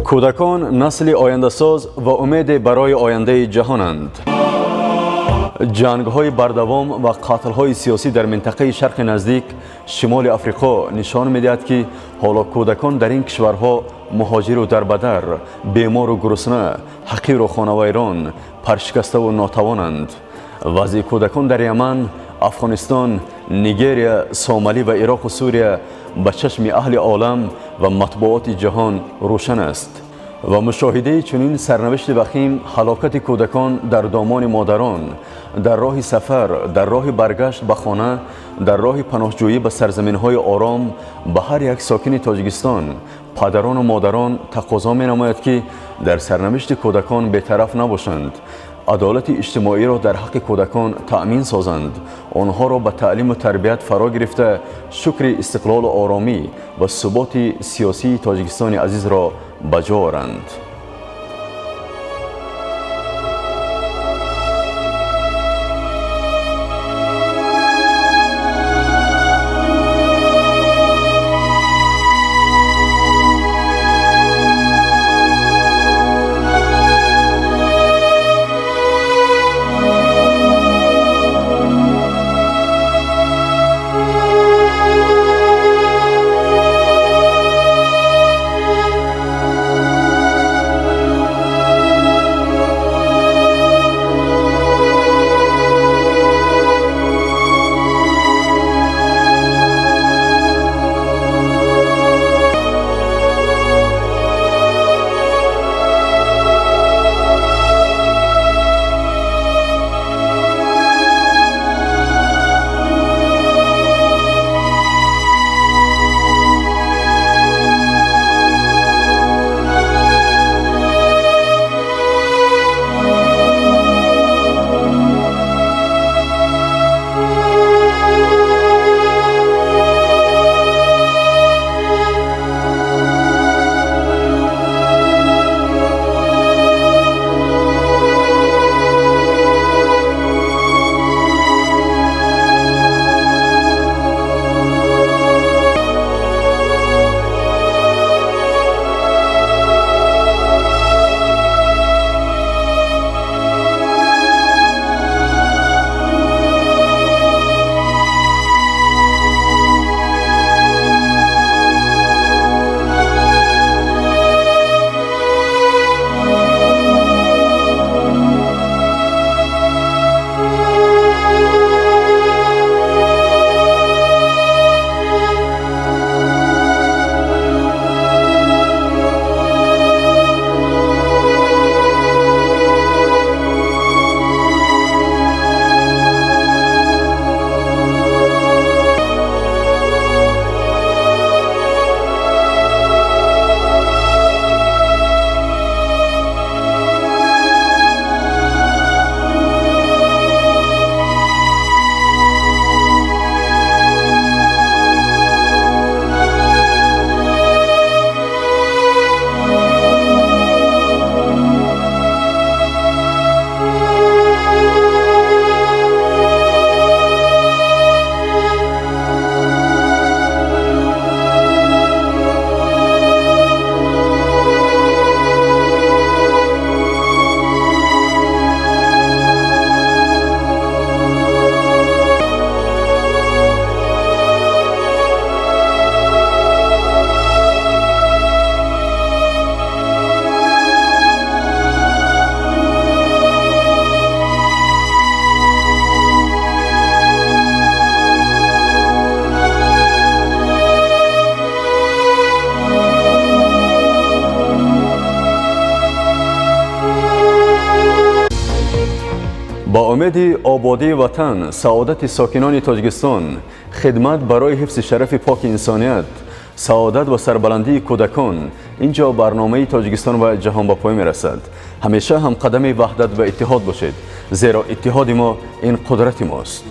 Кӯдакон насли ояндасоз ва умеде барои ояндаи ҷаҳонанд. Ҷангҳои бардавом ва қатлҳои сиёсӣ дар минтақаи Шарқи Наздик, Шимоли Африқо нишон медиҳад, ки ҳоло кӯдакон дар ин кишварҳо муҳоҷиру дарбадар, бемору гурусна, ҳақиру хонавайрон, паршикаставу нотавонанд. Вазъи кӯдакон дар Яман, Афғонистон, Нигерия, Сомалӣ ва Ироқу Сурия ба чашми аҳли олам ва матбуоти ҷаҳон рӯшан аст. Ва мушоҳидаи чунин сарнавишти вахим, ҳалокати кӯдакон дар домони модарон, дар роҳи сафар, дар роҳи баргашт ба хона, дар роҳи паноҳҷӯӣ ба сарзаминҳои ором, ба ҳар як сокини Тоҷикистон, падарону модарон тақозо менамояд, ки дар сарнавишти кӯдакон бетараф набошанд, адолати иҷтимоиро дар ҳаққи кӯдакон таъмин созанд, онҳоро ба таълиму тарбият фаро гирифта, шукри истиқлолу оромӣ ва суботи сиёсии Тоҷикистони азизро ба ҷо оранд. Ба умеди ободии ватан, саодати сокинони Тоҷикистон, хидмат барои ҳифзи шарафи поки инсоният, саодат ва сарбаландии кӯдакон, инҷо барномаи Тоҷикистон ва ҷаҳон ба пой мерасад. Ҳамеша ҳамқадами ваҳдат ва иттиҳод бошед, зеро иттиҳоди мо ин қудрати мост.